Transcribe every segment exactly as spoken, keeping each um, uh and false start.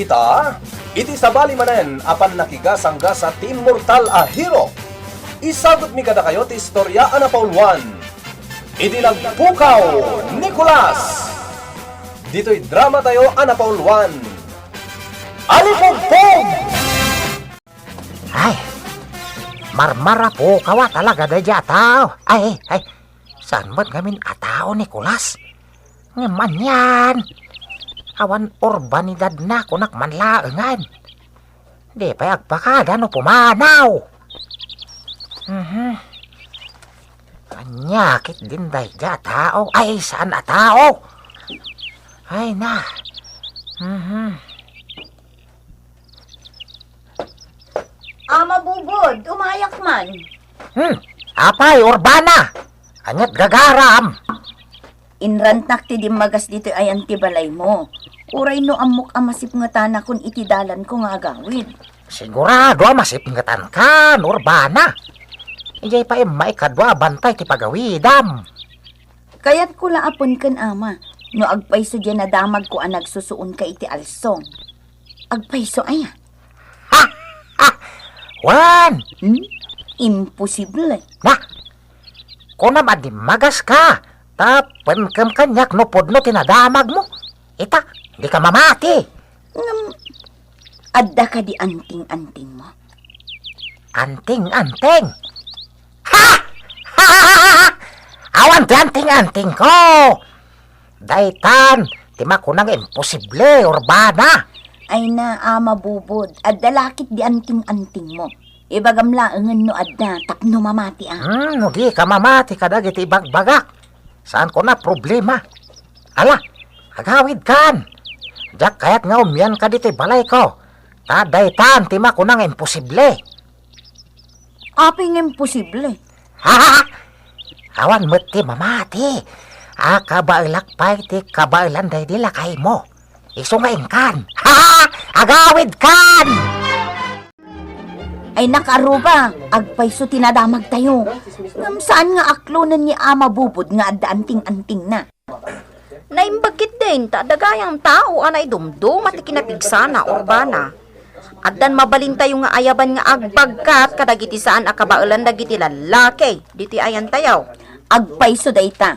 Ita, iti sabali manen a pannakigasanggas ti immortal a hero, isagutmi kadakayo ti istorya a napauluan iti Nagpukaw ni Kulas. Ditoy dramatayo a napauluan, Alipugpog! Ay, marmarapukaw a talaga daydiay a tao. Ay, ay, saan met ngamin a tao ni Kulas? Ngem anian? Awan urbanidadna kunak man laengen. Di pay agpakada no pumanaw. Mhm. Ania ketdin daydiay a tao? Ay, saan a tao? Ay na. Mhm. Ama Bubod, umayak man. Hmm, apay, Urbana? Aniat gagaram? Inrantnak ti dimmagas ditoy ayan ti balaymo. Uray no ammok a masipngetanakon iti dalanko nga agawid. Sigurado a masipngetankan, Urbana. Idiay pay immaikadua a bantay ti pagawidam. Kayatko la a penken, Ama, no agpayso diay nadamagko a nagsusuonka iti alsong. Agpayso aya? Ha! Ha! Wen! Hmm? Imposible. Na! Kunam a dimmagaska, ta penkem kaniak no pudno ti nadamagmo. Ita, dika mamati. Ngem, adda kadi anting-antingmo? Anting-anting? Ha! Awan ti anting-antingko. Daytan ti makuna nga imposible, Urbana. Ay na, Ama Bubod, adda la ketdi anting-antingmo. Ibagam laengen no adda tapno mamati a. Hmm, no dika mamati kadagiti ibagbagak, saanko a problema. Ala, agawidkan. Diak kayat nga umianka ditoy balayko, ta daytan ti makuna nga imposible. Apay nga imposible? Ha! Awan met ti mamati a kabaelak pay ti kabaelan daydi lakaymo. Isu nga inkan. Ha! Agawidkan! Ay, nakaruba, agpayso ti nadamagtayo. Ngem saan nga aklonen ni Ama Bubod nga adda anting-antingna? Naimbag ketdin ta adda gayam tao a naidumduma ti kinapigsana, Urbana. Addan mabalintayo nga ayaban nga agbagkat kadagiti saan a kabaelan dagiti lallaki ditoy ayantayo. Agpayso dayta.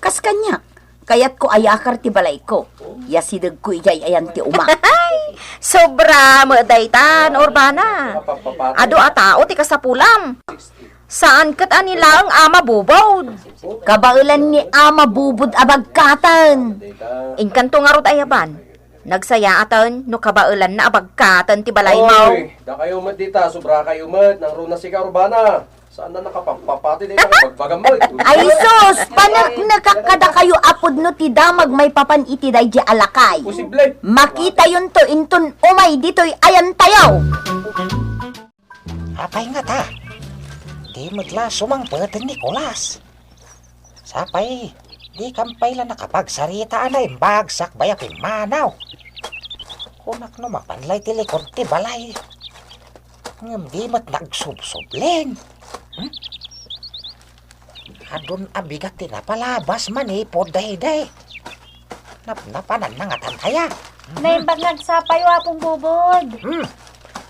Kas kaniak, kayatko a yakar ti balayko. Yasidegko idiay ayan ti uma. Sobra met daytan, Urbana. Adu a tao ti kasapulam. Saan ket a ni laeng Ama Bubod. Kabaelan ni Ama Bubod a bagkaten. Inkanto ngarud ayaban. Nagsayaaten no kabaelanna a bagkaten ti balaymo. Oy, dakayo met dita, sobrakayo met. Nangruna sika, Urbana. Saan a nakapappapati dayta nga ibagbagam met? Ay sus, paneknekak kadakayo a pudno ti damag maipapan iti daydiay a lakay. Posible. Makitayonto inton umay ditoy ayantayo. Apay ngata? Di met la sumangpet ni Nicolas. Sapay, dikam pay la nakapagsarita a naimbag sakbay a pimmanaw. Kunak no mapan la iti likod ti balay. Ngem di met nagsubsubling. Hmm? Adun a bigat ti napalabas manipud daydi. Napnapananna ngatan aya? Hmm. Naimbag nga agsapayo, Apong Bubod. Hmm.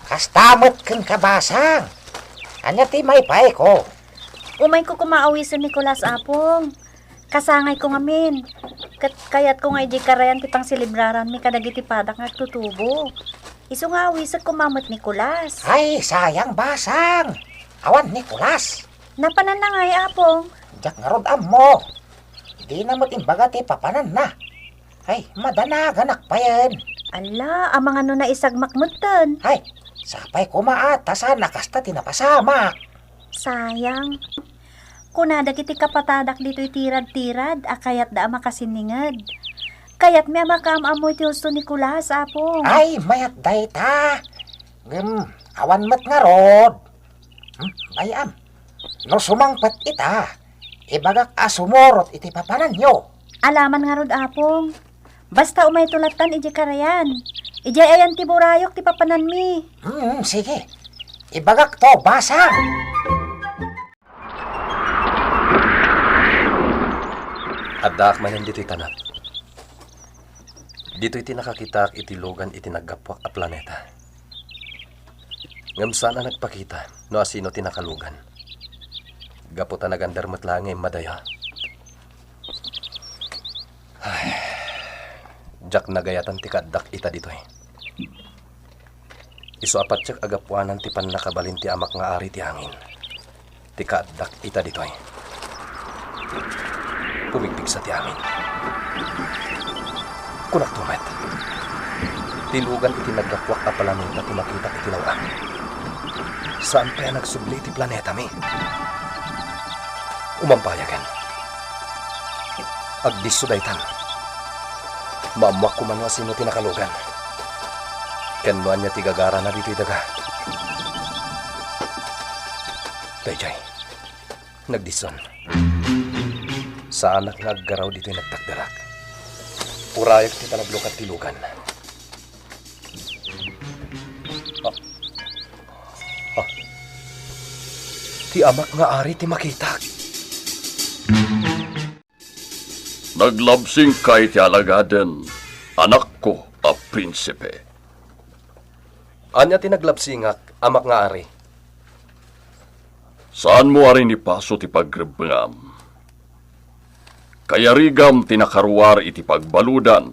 Kasta met kenka, Basang. Ania ti maipayko? Umayko koma awisen ni Nicolas, Apong. Kasangayko ngamin. Ket kayatko nga idiay karayan ti pangselebraranmi kadagiti padak nga agtutubo. Isu nga awisek koma met ni Nicolas. Ay, sayang, Basang. Awan ni Nicolas. Napananna ngay, Apong? Diak ngarud ammo. Dina met imbaga ti papananna. Ay, madanaganak payen. Ala, amangan no naisagmak metten. Ay, sapay koma a ta saan a kasta ti napasamak. Sayang. Kuna dagiti kapatadak ditoy tirad-tirad a kayatda a makasinninged. Kayatmi a makaam-ammo iti husto ni Nicolas, Apong. Ay, mayat dayta. Ngem, awan met ngarud. Hmm, bay-am. No sumangpet ita, ibagak a sumurot iti papananyo. Alaman ngarud, Apong. Basta umayto lattan idiay karayan. Idiay ayan ti burayok ti papananmi. Hmm, sige. Ibagakto, Basang. Addaak manen ditoy tanap. Ditoy ti nakakitaak iti lugan iti naggapuak a planeta. Ngem saan a nagpakita no asino ti nakalugan. Gapu ta nagandar met laeng nga immadayo. Ay, diak nagayatan ti kaaddak ita ditoy. Isu a patiek a gapuanan ti pannakabalin ti Amak nga Ari ti angin, ti kaaddak ita ditoy. Pumigpigsa ti angin. Kunakto met, ti lugan iti naggapuak a planeta ti makitak iti law-am. Saan pay a nagsubli iti planetami. Umampayagen. Agdisso daytan. Maammoak koma no asino ti nakalugan. Ken no ania ti gagarana ditoy daga. Daydiay. Nagdisson. Saanak nga aggaraw ditoy nagtakderak. Purayak ti panaglukat ti lugan. Ah. Ah. Ti Amak nga Ari ti makitak. Naglabsingka iti alagaden, anakko a prinsipe. Ania ti naglabsingak, Amak nga Ari? Saanmo a rinipaso ti pagrebbengam. Kayarigam ti nakaruar iti pagbaludan,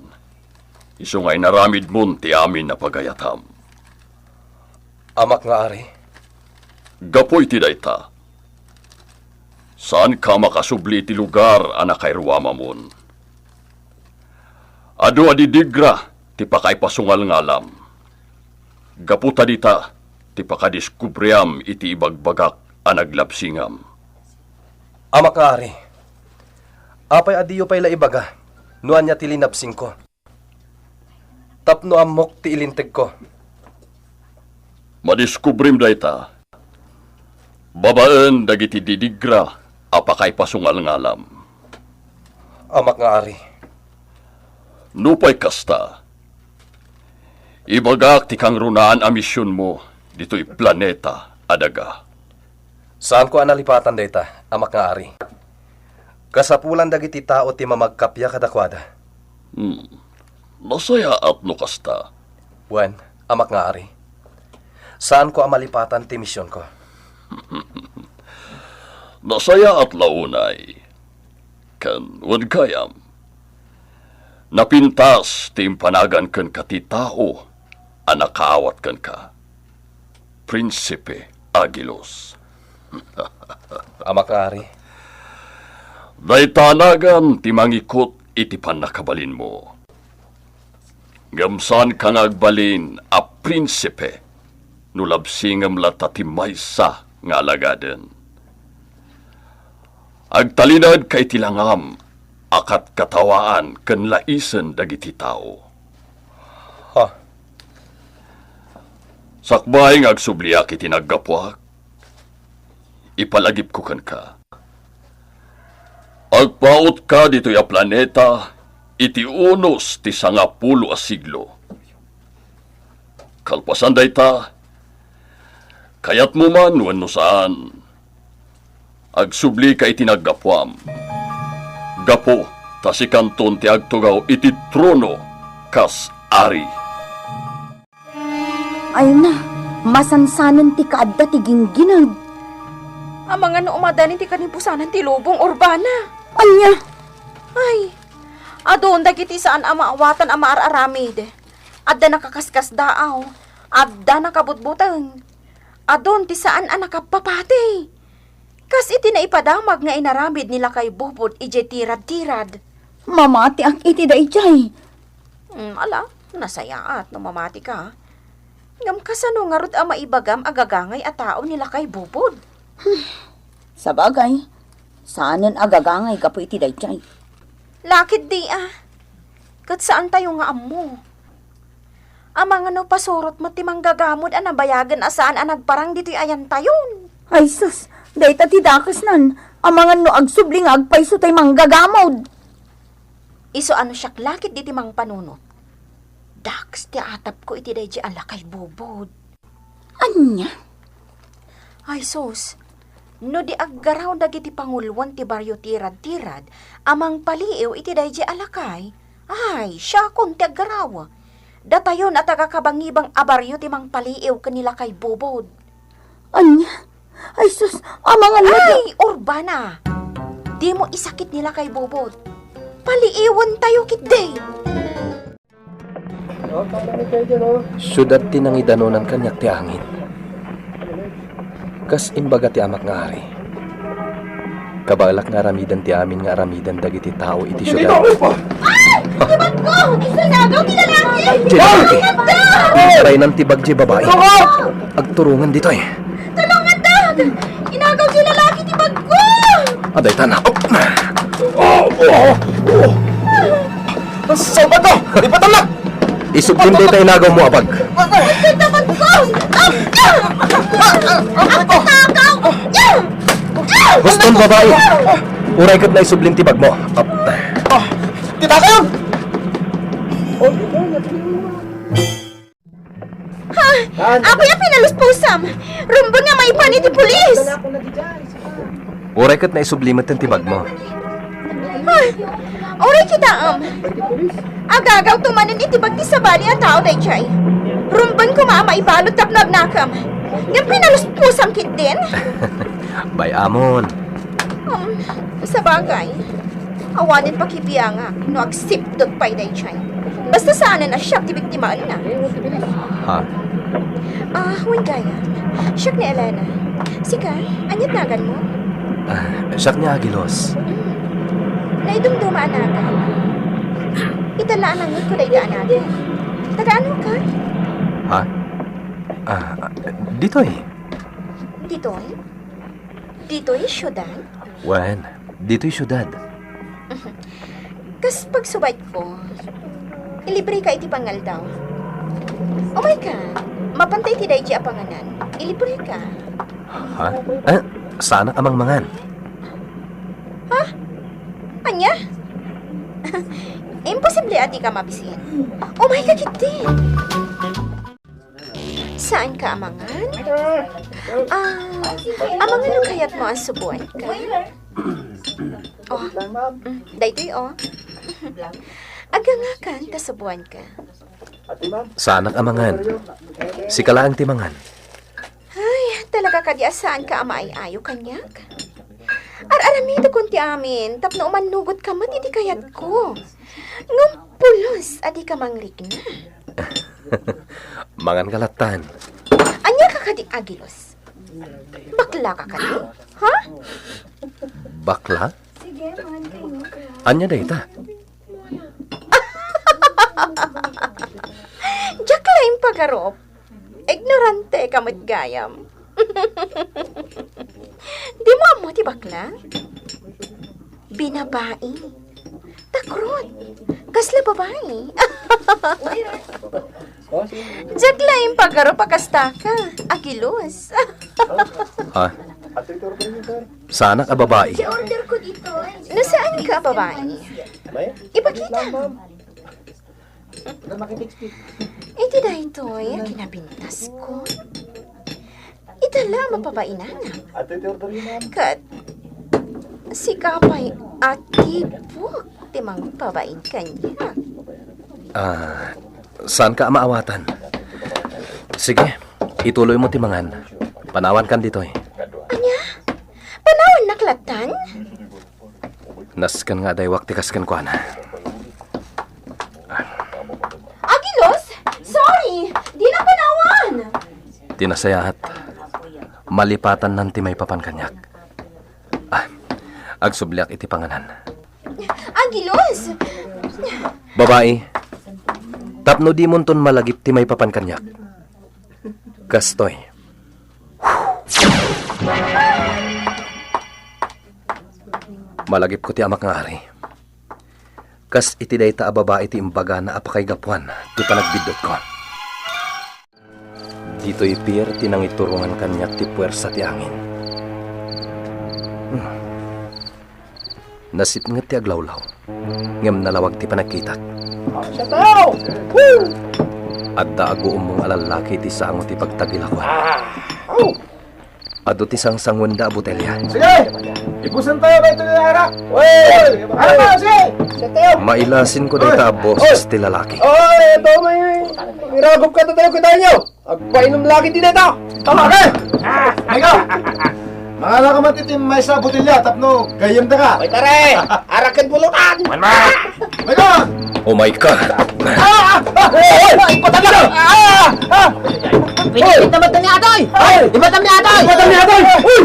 isu nga inaramidmon ti amin a pagayatam. Amak nga Ari. Gapu iti dayta, saanka a makasubli iti lugar a nakairuamamon. Adu a didigra ti pakaipasungalngalam. Gapu ta dita ti pakadiskubriam iti ibagbagak a naglabsingam. Amak nga Ari, apay a diyo pay la ibaga no ania ti linabsingko? Tapno ammok ti ilintegko. Madiskubrim dayta babaen dagiti didigra a pakaipasungalngalam. Amak nga Ari. Nupay kasta, ibagak ti kangrunaan a misionmo ditoy planeta a daga. Saanko a nalipatan dayta, Amak nga Ari. Kasapulan dagiti tao ti mamagkappia kadakuada. Hmm. Nasayaat no kasta. Wen, Amak nga Ari. Saanko a malipatan ti misionko. Nasayaat la unay. Ken wen gayam, napintas ti impanagan kenka ti tao a nakaawat kenka. Prinsipe Agilus. Amak nga Ari. Dayta a nagan ti mangikut iti pannakabalinmo. Ngem saanka nga agbalin a prinsipe no labsingem latta ti maysa nga alagaden. Agtalinedka iti langam a katkatawaan ken laisen dagiti tao. Ha? Sakbay nga agsubliak iti naggapuak, ipalagipko kenka. Agpaotka ditoy a planeta iti unos ti sangapulo a siglo. Kalpasan dayta, kayatmo man wenno saan, agsublika iti naggapuam. Gapu ta sikanton ti agtugaw iti trono kas ari. Ay na, masansanen ti kaadda ti ginggined. Amangan no umadanin ti kanibusanan ti lubong, Urbana. Ania? Ay, adun dagiti saan a maawatan a maar-aramid. Adda nakaskaskasdaaw, adda nakabutbuteng. Adun ti saan a nakapapati. Kas iti naipadamag nga inaramid ni Lakay Bubod idiay tirad-tirad. Mamatiak iti daydiay. Mm, ala, nasayaat no mamatika. Ngem kasano ngarud a maibagam a gagangay a tao ni Lakay Bubod? Sabagay, saanen a gagangay gapu iti daydiay. Lakit di a. Ket saantayo nga ammo. Amangan no pasurot met ti manggagamod a nabayagen a saan a nagparang ditoy ayantayon. Ay sus, dayta ti dakesnan. Amangan no agsubli nga agpayso tay manggagamod. Isu a no siak lakit diti mangpanunot, dakes ti atapko iti daydi a Lakay Bubod. Ania? Ay sus, no di aggaraw dagiti panguloen ti barrio tirad-tirad a mangpaliiw iti daydi a lakay, Ay, siakon ti aggaraw. Datayon a taga-Kabangibang a barrio ti mangpaliiw ken ni Lakay Bubod. Ania? Ay, sus, amangan na di- Ay, Urbana! Dimo isakit ni Lakay Bubod. Paliiwentayo ketdi. Siudad ti nangidanonan kaniak ti angin. Kas imbaga ti amak nga ari. Kabalak nga aramiden ti amin nga aramiden dagiti tao iti siudad. Ay! Ti bagko! Isu, inagaw ti lalaki! Ti lalaki! Tulonganta! Inraynan ti bag ti babai. Agturungan ditoy. Tulonganta! Inagaw ti lalaki ti bagko! Aday tana. Oh, oh, oh. Salbador! Ipatulak! Isublim dayta inagaw mo a bag. Agkita man ko! Agkita! Agkita! Huston, babai! Uray ket naisublim ti bagmo. Ap- Ah, kita kayo! Ha? Apoy a pinaluspusam! Rumbeng nga maipan iti pulis! Uray ket naisubli met ti bagmo. Ay, uray kitaem. Agagawto manen iti bag ti sabali a tao daydiay. Rumbeng koma a maibalud tapno agnakem. Ngem pinaluspusam ketdin. Bay-amon. Um, sabagay. Awanen pakibiangak no agsipdut pay daydiay. Basta saanen a siak ti biktimaenna. Ha? Ah, wen gayam. Siak ni Elena. Sika, ania ti naganmo? Ah, siak ni Agilos. Hmm. Naidumduma a nagan. Ita la a nangngegko dayta a nagan. Taga-anoka? Ha? Ah, ditoy. Ditoy? Ditoy siudad? Wen, ditoy siudad. Kas pagsubayko, ilibreka iti pangaldaw. Umayka, mapanta iti daydi a panganan. Ilibreka. Ha? Eh, saanak a mangmangan. Ha? Ania? Imposible a dika mabisin. Umayka ketdi. Saanka a mangan? Ah, amangan no kayatmo a suboanka? Oh, mm, daytoy, oh. Agangakan ta suboanka. Saanak a mangan. Sika laeng ti mangan. Ay, talaga kadi a saanka a maay-ayo kaniak? Ar-aramidekon ti amin tapno umannugotka met iti kayatko. Ngem pulos a dika mangrikna. Manganka lattan. Ania ka kadi, Agilos? Bakla ka kadi? Ha? Bakla? Ania dayta? Diak la impagarup. Ignorante ka met gayam. Dimo ammo ti bakla? Binabai. Takrot. Kasla babai. Diak la impagarup a kastaka. Agilos. Ha? Saanak a babai. No saanka a babai, ipakita. Iti daytoy a kinapintasko, ita la a mapabainana. Ket sika pay a tipok ti mangpabain kaniak. Ah, saanka a maawatan. Sige, ituloymo ti mangan. Panawankan ditoy. Ania? Panawannak lattan? Nasken nga adaywak ti kas kenkuana. Agilos! Sorry! Dinak panawan! Ti nasayaat, malipatannan ti maipapan kaniak. Ah, agsubliak iti panganan. Agilos! Babai, tapno dimonton malagip ti maipapan kaniak. Kastoy. Malagipko ti amak nga ari. Kas iti dayta a babai ti imbagana a pakaigapuan ti panagbiddutko. Ditoy pier ti nangiturongan kaniak ti puersa ti angin. Hmm. Nasipnget ti aglawlaw, ngem nalawag ti panagkitak. Siya tayo! Woo! Adda aguummong a lallaki iti sango ti pagtagilakuan. Ah! Oh! Adu ti sangsanguenda a botelya. Sige! Ipusen tayo ba ito ni Ara? Wey! Ara, sige! Siya tayo! Pailasinko dayta a boses ti lalaki. Ay, ito, may, may iragop ka tayo, kita niyo. Agpainom lagi din ito. Tama ka! Ay, ka! Mangala ka man iti maysa a botelya tapno gayyem da ka. Ay, tare! Araken bulutan! Ay, ka! Oh my God! Ah! Ah! Ay! Ay! Ipatan na! Ah! Ah! Pinipit naman ni Adoy! Ay! Ipatan ni Adoy! Ipatan ni Adoy! Uy!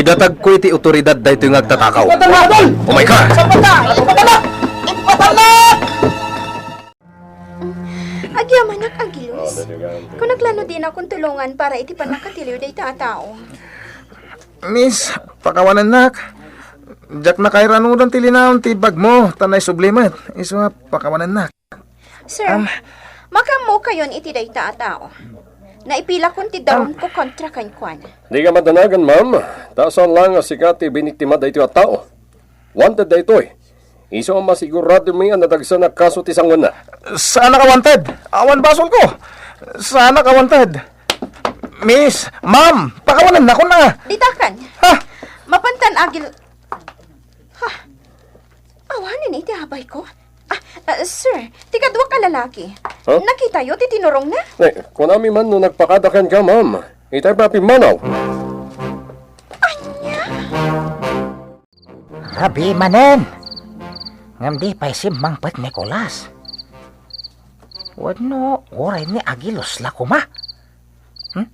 Idatagko iti otoridad daytoy nga agtatakaw. Ipatan na, Adol! Oh my God! Ipatan na! Ipatan na! Ipatan na! Agyamanak, Agilos. Kunak la no dinakon tulongan para iti pannakatiliw dayta a tao. Miss, pakawanennak. Diak nakairanudan ti linaon ti bagmo, ta naisubli met. Isu nga pakawanennak. Sir, Am- makaammokayon iti dayta a tao. Naipilakon ti darumko kontra kenkuana. Dika madanagan, ma'am. Ta saan laeng a sika ti biniktima daytoy a tao. Wanted daytoy. Isu a masigurado mi a nadagsen a kaso ti sangoenna. Saanak a wanted. Awan basolko. Saanak a wanted. Miss, ma'am, pakawanennakon a. Ditakan. Ha? Mapantan agil... Ha? Awanen iti abayko? Ah, ah, sir, ti kaduak a lalaki. Huh? Nakitayo ti tinurongna? Eh, kunami man no nagpakada kenka, ma'am. Itay pa pimmanaw. Ania? Rabii manen. Ngem di pay simmangpet ni Nicolas. Wenno uray ni Agilos la koma? Hmm?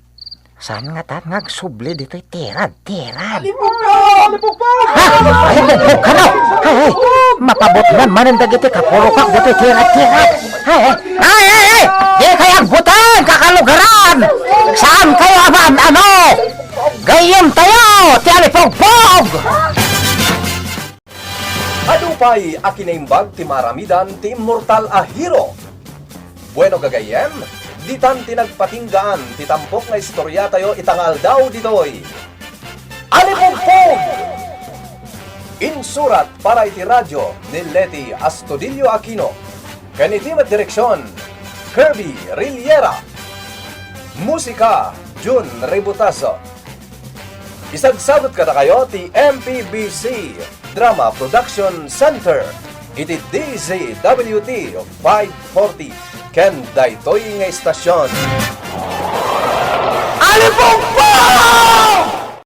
Saan ngatan nga agsubli ditoy tirad, tirad? Alipugpog! Alipugpog! Ha? Alipugpog ka, no? Ay, ay, mapabutngan manen dagiti kapurokak ditoy tirad, tirad. Ay, ay, ay, ay, ay! Di kay agbuteng, kakalugaran! Saan kayo aman, ano? Gayyem tayo, ti alipugpog! Adu pay a kinaimbag ti maaramidan ti immortal a hero. Bueno, gagayyem, ditan ti nagpatinggaan ti tampok nga istoriatayo ita nga aldaw ditoy. Alipugpog! Insurat para iti radio ni Leti Astudillo Aquino, ken iti met direksion, Kirby Riliera. Musika, Jun Ributazo. Isagsagut kadakayo ti M P B C Drama Production Center iti D Z W T five forty ken daytoy nga istasion. Alipugpog!